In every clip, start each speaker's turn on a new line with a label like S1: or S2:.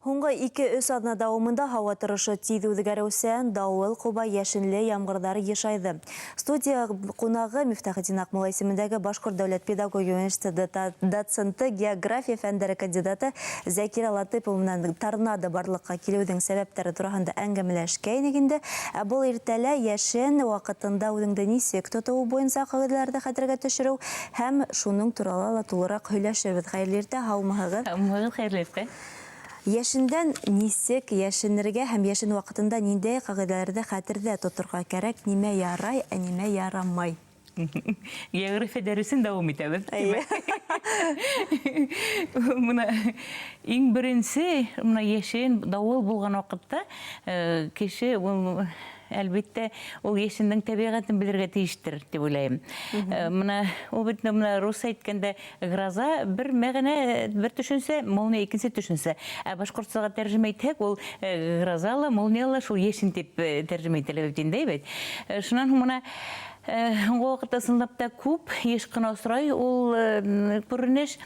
S1: Һуңғы 2-3 аҙна дауамында һауа торошо тиҙ үҙгәреүсән, дауыл ҡуба, йәшенле ямғырҙар йышайҙы. Студия ҡунағы Мифтахетдин Аҡмулла исемендәге Башҡорт дәүләт педагогия университеты доценты, география фәндәре кандидаты Зәкирә Латыпова менән торнадо барлыҡҡа килеүҙең сәбәптәре тураһында әңгәмәләшкәйнек инде. Ә был иртәлә йәшен ваҡытында үҙеңде нисек тотоу буйынса ҡағиҙәләрҙе хәтергә төшөрөү һәм шуның турала ла тулыраҡ һөйләшербеҙ. Хәйерле иртә, һаумыһығыҙ!
S2: Һаумыһығыҙ, хәйерле иртә!
S1: Йәшендән нисек йәшенергә һәм йәшен ваҡытында ниндәй ҡағиҙәләрҙе хәтерҙә тоторға кәрәк, нимә ярай, ә нимә ярамай?
S2: География дәресен дәвам итәбеҙ. Мына иң беренсе мына йәшен дауыл булған ваҡытта кеше ул әлбиттә ул йәшендең тәбиғәтен белергә тейештер дип уйлайым. Мына ул бит мына рус әйткәндә Гроза бер мәгънә, бер төшөнсә, молния икенсе төшөнсә. Ә башкортсага тәрҗемә итһәк, ул гроза ла, молния ла шул яшен дип тәрҗемә ителә бит инде, әйбәт. Шуннан һуң менә һуңгы вакытта ысынлап та күп еш кына осрай ул күренеш.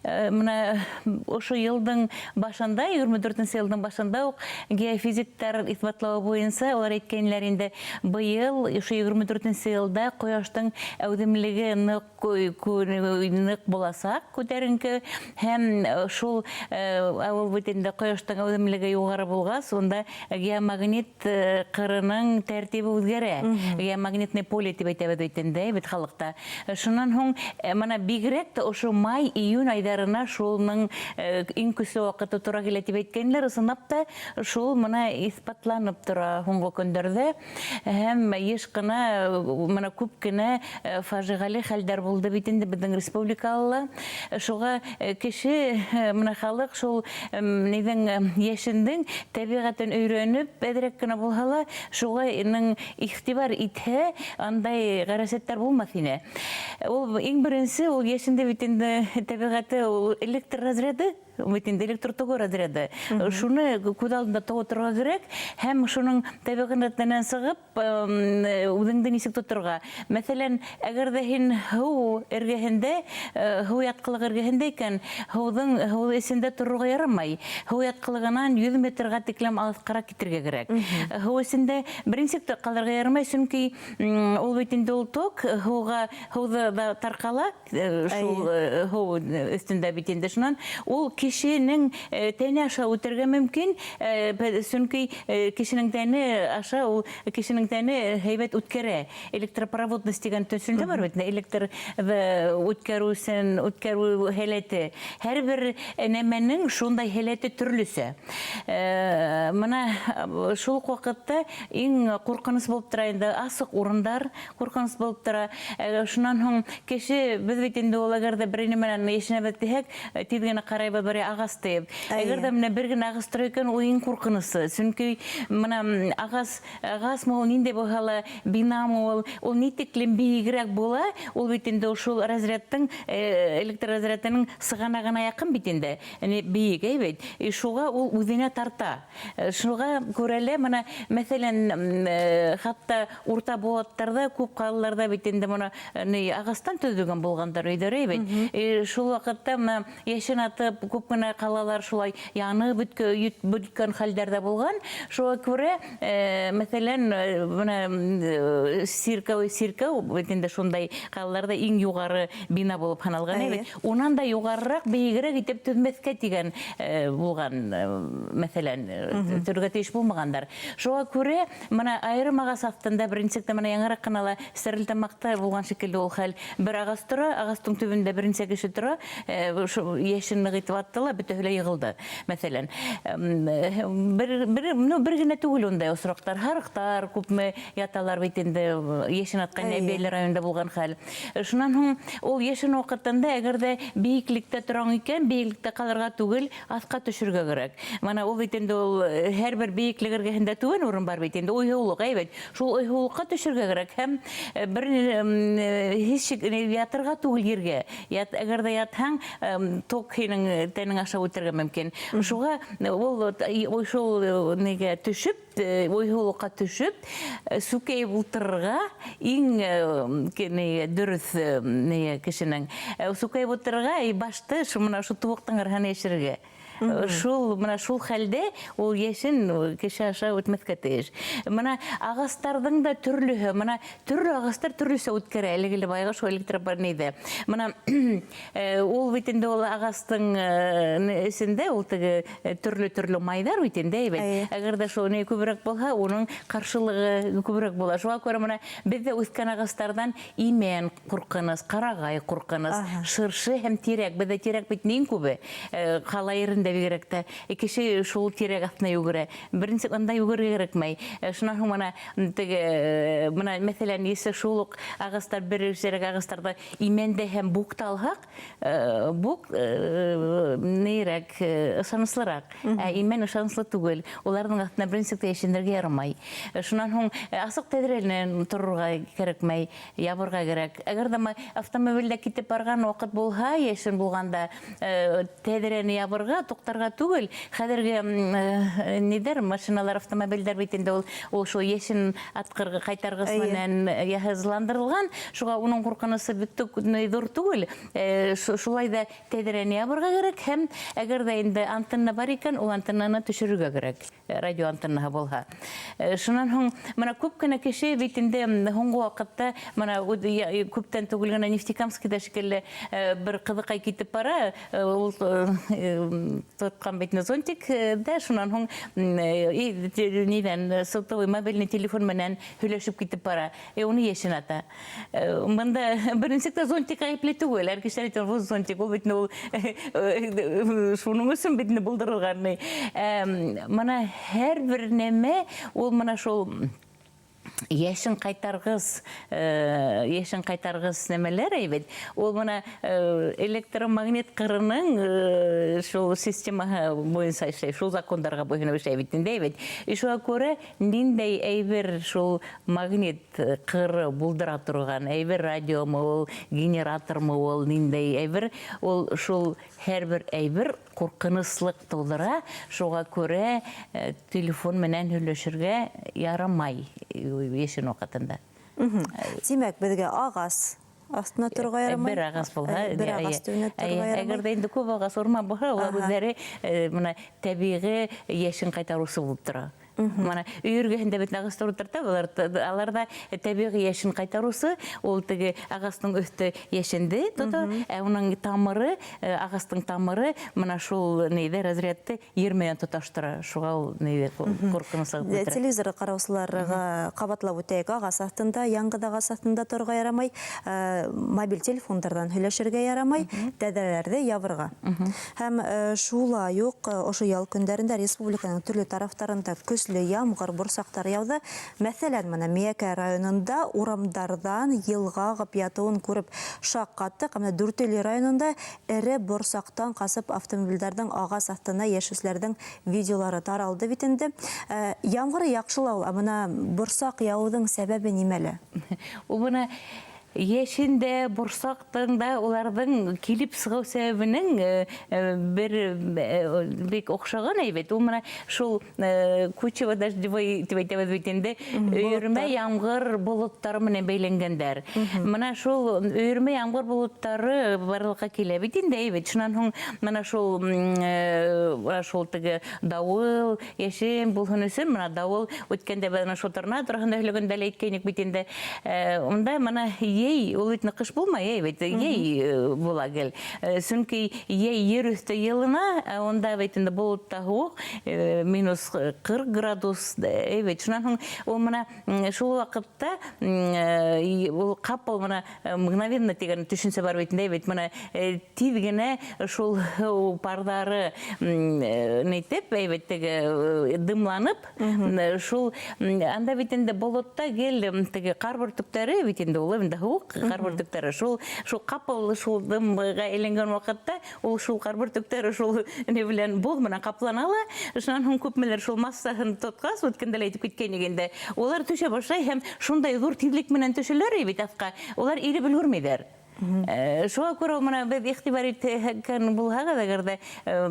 S2: Менә ошо елдың башында, 24 нче елдың башында ук геофизиктар исбатлавы буенча алар әйткәннәр инде, быел ошо 24 нче елда кояштың әүҙемлеге нык ныҡ буласаҡ, күтәренке, һәм шул ә ул бит инде кояштың әүҙемлеге юғары булғас, унда геомагнит ҡырының тәртибе үҙгәрә, геомагнитный поле тип әйтәбеҙ бит инде бит халыҡта. Шунан һуң мына бигерәк тә ошо май, июнь айҙарына шуның иң көслө ваҡыты тура килә тип әйткәнләр. Ысынлап та шул мына иҫбатланып тора һуңғы көндәрҙә. Һәм еш кына менә күп кенә фажиғәле хәлдәр булды бит инде беҙҙең республикала ла. Шуға кеше, менә халыҡ шул ниҙең йәшендең тәбиғәтен өйрәнеп, әҙерәк кенә булһа ла, шуға иғтибар итһә, андай ғәрәсәттәр булмаҫ ине. Ул иң беренсе, ул йәшенде бит инде тәбиғәте, ул электр разряды. Бит инде электр тогы разряды. Шуны күҙ алдында тоторға кәрәк һәм шуның тәбиғәтенән сығып үҙеңде нисек тоторға. Мәҫәлән, әгәр ҙә һин һыу эргәһендә, һыу ятҡылығы эргәһендә икән, һыуҙың һыу эсендә торорға ярамай. Һыу ятҡылығынан 100 метрға тиклем алыҫҡараҡ китергә кәрәк. Һыу эсендә беренсек тә ҡалырға ярамай, сөнки ул бит инде ул ток һыуға һыуҙы да тарҡала. Шул һыу өҫтөндә бит инде, шунан ул кешенең тәне аша үтергә мөмкин, сөнки кешенең тәне аша ул кешенең тәне һәйбәт үткәрә. Электропроводность тигән төшөнсә бар бит, электрҙы үткәреүсән үткәреү һәләте. Һәр бер нәмәнең шундай һәләте төрлөсә. Мына шул уҡ ваҡытта иң ҡурҡыныс булып тора инде асыҡ урындар, ҡурҡыныс булып тора. Шунан һуң кеше, беҙ бит инде ул әгәр ҙә бер нәмәнән йәшенәбеҙ тиһәк, тиҙ генә ҡарайбыҙ берәй ағас тиеп. Әгәр ҙә менә бер генә ағас тора икән, ул иң ҡурҡынысы. Сөнки мына ағас, ағасмы ул, ниндәй булһа ла бинамы ул, ул ни тиклем бейегерәк була, ул бит инде шул разрядтың, электр разрядының сығанағына яҡын бит инде, бейек, әй бит. И шуға ул үҙенә тарта. Шуға күрә лә мына, мәҫәлән, хатта урта быуаттарҙа күп ҡалаларҙа бит инде моны ни ағастан төҙөлгән булғандар өйҙәре бит. Шул ваҡытта мына йәшен атып күп кенә ҡалалар шулай янып бөткән хәлдәр ҙә булған. Шуға күрә, мәҫәлән, мына сиркәү, сиркәү бит инде шундай ҡалаларҙа иң юғары бина булып һаналған бит. Унан да юғарыраҡ, бейегерәк итеп төҙмәҫкә тигән булған, мәҫәлән, төргә тейеш булмағандар. Шуға күрә, мына айырым ағас аҫтында беренсә мына яңыраҡ ҡына ла Стәрлетамаҡта булған шикелле ул хәл. Бер ағас тора, ағастың төбөндә бернисә кеше тора, йәшен ныҡ итеп атты ла, бөтәһе лә йығылды, мәҫәлән. Бер, бер, ну, бер генә түгел ундай осраҡтар. Һарыҡтар күпме яталар бит инде, йәшен атҡан Әбйәлил районында булған хәл. Шунан һуң ул йәшен ваҡытында, әгәр ҙә бейеклектә тораң икән, бейеклектә ҡалырға түгел, аҫҡа төшөргә кәрәк. Мына ул бит инде ул һәр бер бейеклек эргәһендә түбән урын бар бит инде, уйһыулыҡ, әйбәт. Шул уйһыулыҡҡа төшөргә кәрәк һәм бер һис шик ятырға түгел ергә. Ят, әгәр ҙә ятһаң, ток һинең тәнең аша үтергә мөмкин. Шуға ул шул нигә төшөп, уйһыулыҡҡа төшөп, сүкәйеп ултырырға иң дөрөҫ кешенең. Сүкәйеп ултырырға, башты шул мына ошо тубыҡтың араһына йәшерергә. Шул мына шул хәлдә ул йәшен кеше аша үтмәҫкә тейеш. Мына ағастарҙың да төрлөһө, мына төрлө ағастар төрлөсә үткәрә, әлеге лә баяғы шул электропарнейҙә. Мына ул бит инде ул ағастың эсендә ул теге төрлө-төрлө майҙар бит инде, әйбәт. Әгәр ҙә шул ни күберәк булһа, уның ҡаршылығы күберәк була. Шуға күрә мына беҙҙә үҫкән ағастарҙан имән ҡурҡыныс, ҡарағай ҡурҡыныс, шыршы һәм тирәк. Беҙҙә тирәк бит иң күбе. Ҡала ерендә бигерәк тә. Кеше шул тирәк аҫтына йүгерә. Беренсе унда йүгерергә кәрәкмәй. Шунан һуң мына теге мына мәҫәлән, если шул уҡ ағастар бер үсерәк ағастарҙы имәнде һәм букты алһаҡ, бук нейрәк, ышаныслыраҡ. Ә имән ышаныслы түгел. Уларҙың аҫтына беренсе йәшенергә ярамай. Шунан һуң асыҡ тәҙрәне торорға кәрәкмәй, ябырға кәрәк. Әгәр ҙә автомобилдә китеп барған ваҡыт булһа, йәшен булғанда, тәҙрәне ябырға, туҡтарға түгел. Хәҙерге ниҙәр, машиналар, автомобилдәр бит инде ул шул йәшен атҡырғы ҡайтарғыс менән йыһазландырылған. Шуға уның ҡурҡынысы бик ҙур түгел. Шулай ҙа тәҙрәне ябырға кәрәк һәм әгәр ҙә инде антенна бар икән, ул антеннаны төшөрөргә кәрәк, радио антеннаһы булһа. Шунан һуң мына күп кенә кеше бит инде һуңғы ваҡытта мына күптән түгел генә Нефтекамскиҙа шикелле бер ҡыҙыҡай китеп бара, ул тотҡан бит зонтик дә, шунан һуң ниҙән сотовый мобильный телефон менән һөйләшеп китеп бара. Уны йәшен ата. Бында беренсе зонтик ғәйепле түгел. Һәр кешеләр әйтә, "Бу зонтик, ул бит ул шуның өсөн бит булдырылған." Мына һәр бер нәмә ул мына шул йәшен ҡайтарғыс, йәшен ҡайтарғыс нәмәләр әйбәт. Ул мына электромагнит ҡырының шул системаһы буйынса эшләй, шул закондарға буйһоноп эшләй бит инде, әйбәт. Шуға күрә ниндәй әйбер шул магнит ҡыры булдыра торған әйбер, радиомы ул, генератормы ул, ниндәй әйбер, ул шул һәр бер әйбер ҡурҡыныслыҡ тыуҙыра. Шуға күрә телефон менән һөйләшергә ярамай йәшен ваҡытында.
S1: Тимәк, беҙгә ағас аҫтына торорға ярамай.
S2: Бер ағас булһа,
S1: бер ағас төбөнә торорға ярамай.
S2: Әгәр ҙә инде күп ағас урман булһа, улар үҙҙәре мына тәбиғи йәшен ҡайтарыусы булып тора. Мына өй эргәһендә бит ағастар ултырта, алар да тәбиғи йәшен ҡайтарыусы, ул теге ағастың өҫтө йәшенде тота, ә уның тамыры, ағастың тамыры мына шул нейҙе разрядты ер менән тоташтыра. Шуға ул нейҙе ҡурҡыныслыҡ тудыра.
S1: Телевизор ҡараусыларға ҡабатлап үтәйек, ағас аҫтында, яңғыҙ ағас аҫтында торорға ярамай, мобиль телефондарҙан һөйләшергә ярамай, тәҙрәләрҙе ябырға. Һәм шулай уҡ ошо ял көндәрендә республиканың төрлө тарафтарында көслө ямғыр, борсаҡтар яуҙы. Мәҫәлән, мына Миәкә районында урамдарҙан йылға ағып ятыуын күреп шаҡ ҡаттыҡ. Мына Дүртөйлө районында эре борсаҡтан ҡасып автомобилдәрҙең ағас аҫтына йәшеүселәрҙең видеолары таралды бит инде. Ямғыр яҡшы ла ул, ә бына борсаҡ яуыуҙың сәбәбе нимәлә?
S2: Ул бына йәшен дә, борсаҡтың да уларҙың килеп сығыу сәбәбенең бер бик оҡшаған әйбәт. Ул мына шул кучево дождевой тип әйтәбеҙ бит инде, өйөрмә ямғыр болоттары менән бәйләнгәндәр. Мына шул өйөрмә ямғыр болоттары барлыҡҡа килә бит инде, әйбәт. Шунан һуң мына шул теге дауыл, йәшен булһын өсөн, мына дауыл үткәндә беҙ шул торна тураһында һөйләгәндә лә әйткәйнек бит инде. Унда мына ей, ул бит ҡыш булмай, ей бит, ей була гел. Сөнки ей ер өҫтө йылына, ә унда бит инде болотта һыуыҡ, минус 40 градус, ей бит. Шунан һуң ул мына шул ваҡытта, ул ҡапыл мына мгновенно тигән төшөнсә бар бит инде, бит мына тиҙ генә шул һыу парҙары нитеп, ей бит, теге дымланып, шул анда бит инде болотта гел теге ҡар бөртөктәре бит инде ул инде һыуыҡ ҡар бөртөктәре. Шул ҡапыл шул дымға әйләнгән ваҡытта ул шул ҡар бөртөктәре шул ни белән боҙ менән ҡаплана ла. Шунан һуң күпмелер шул массаһын тотҡас, үткәндә лә әйтеп киткәйнек инде, улар төшә башлай һәм шундай ҙур тиҙлек менән төшәләр бит аҫҡа, улар иреп өлгөрмәйҙәр. Шуға күрә мына беҙ иғтибар иткән булһағыҙ, әгәр ҙә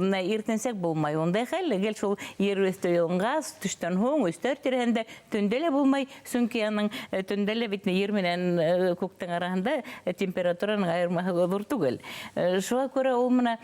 S2: мына иртәнсәк булмай ундай хәл, гел шул ер өҫтө йылынғас, төштән һуң өҫтәр тирәһендә, төндә лә булмай, сөнки аның төндә лә бит ер менән күктең араһында температураның айырмаһы ҙур түгел. Шуға күрә ул мына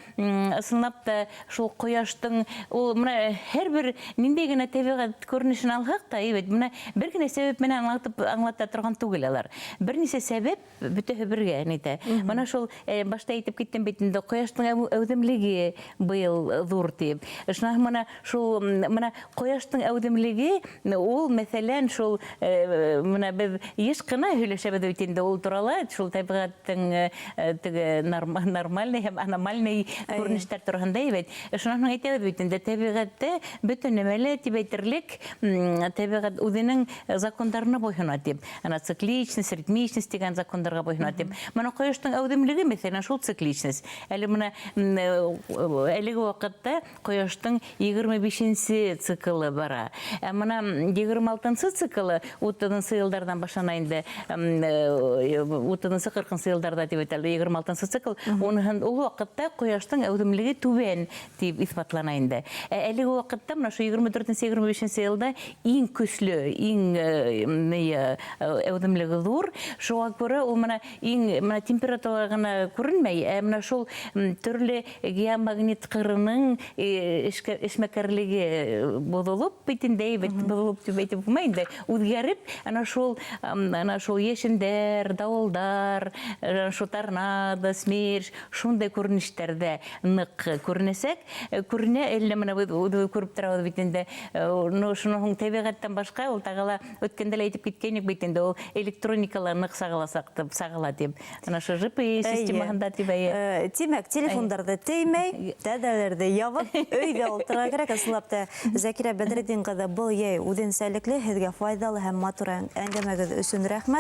S2: ысынлап та шул ҡояштың ул мына һәр бер ниндәй генә тәбиғәт күренешен алһаҡ та, бит мына бер генә сәбәп менән аңлатып аңлата торған түгел алар. Бер нисә сәбәп бөтәһе бергә нитә. Мына шул башта әйтеп киттем бит инде, ҡояштың әүҙемлеге быйыл ҙур тип. Шунан мына шул мына ҡояштың әүҙемлеге ул, мәҫәлән, шул мына беҙ йыш ҡына һөйләшәбеҙ бит инде ул турала, шул тәбиғәттең теге нормальный һәм аномальный күренештәр тураһында бит. Шунан һуң әйтәбеҙ бит инде, тәбиғәттә бөтә нәмә лә тип әйтерлек, тәбиғәт үҙенең закондарына буйһона тип. Ана цикличность, ритмичность тигән закондарға буйһона тип. Мына ҡояштың әүҙемлеге, мәҫәлән, шул цикличность. Әле мына әлеге ваҡытта ҡояштың 25-нсе циклы бара. Ә мына 26-нсы циклы 30-нсы йылдарҙан башлана инде, 30-нсы, 40-нсы йылдарҙа тип әйтәле, 26-нсы цикл, уныһын ул ваҡытта ҡояштың әүҙемлеге түбән тип иҫбатлана инде. Ә әлеге ваҡытта мына ошо 24-нсе, 25-нсе йылда иң көслө, иң әүҙемлеге ҙур. Шуға күрә ул мына иң мына температура ғына күренмәй, ә мына шул төрлө геомагнит ҡырының эшмәкәрлеге боҙолоп бит инде, бит боҙолоп тип әйтеп булмай инде, үҙгәреп, ана шул йәшендәр, дауылдар, шул торнадо, смерч, шундай күренештәрҙә ныҡ күренәсәк. Күренә әллә мына беҙ үҙебеҙ күреп торабыҙ бит инде. Ну, шуның һуң тәбиғәттән башҡа ул тағы ла үткәндә лә әйтеп киткәйнек бит инде, ул электроникала ныҡ сағыласаҡ тип, сағыла тип. Ана ошо GPS системаһында тип, әйе.
S1: Тимәк, телефондарҙы теймәй, тәҙрәләрҙе ябып, өйҙә ултырырға кәрәк. Ысынлап та, Зәкирә Бәҙретдин ҡыҙы, был йәй үҙенсәлекле, һеҙгә файҙалы һәм матур әңгәмәгеҙ өсөн рәхмәт.